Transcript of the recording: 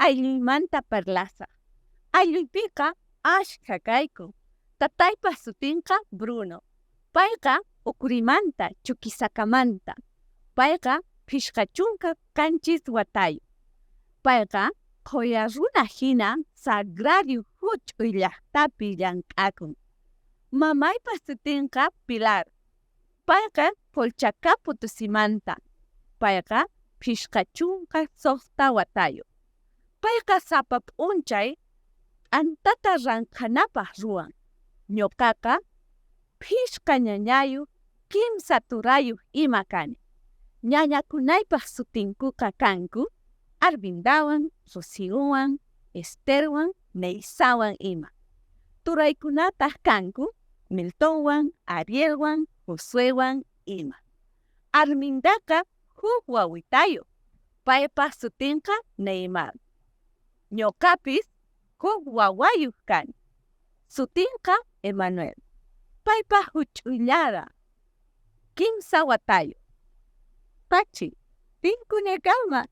Aylluymanta parlasaq, aylluypiqa askha kayku. Tataypa sutinqa Bruno, payqa Ucurimanta Chuquisakamanta, payqa 57 watayoq, payqa qhoya runa hina Sagrario huch'uy llaqtapi llank'akun. Mamaypa sutinqa Pilar, payqa Colchaca Potosimanta, payqa 56 watayoq, payqa sapa p'unchay t'antata rankhanapaq ruwan. Ñoqaqa phisqa ñañayoq kinsa turayoq ima kani, ñañakunaypaq sutinkuqa kanku, Armindawan, Rociowan, Esterwan, Neisawan ima, turaykunataq kanku Miltonwan, Arielwan, Josuewan ima. Armindaqa huk wawitayoq, paypaq sutinqa Neymar. Ñoqapis huk wawayoq kani, sutinqa Emanuel, payqa huch'uyllaraq, kinsa watayoq. Pachi, tinkunakama.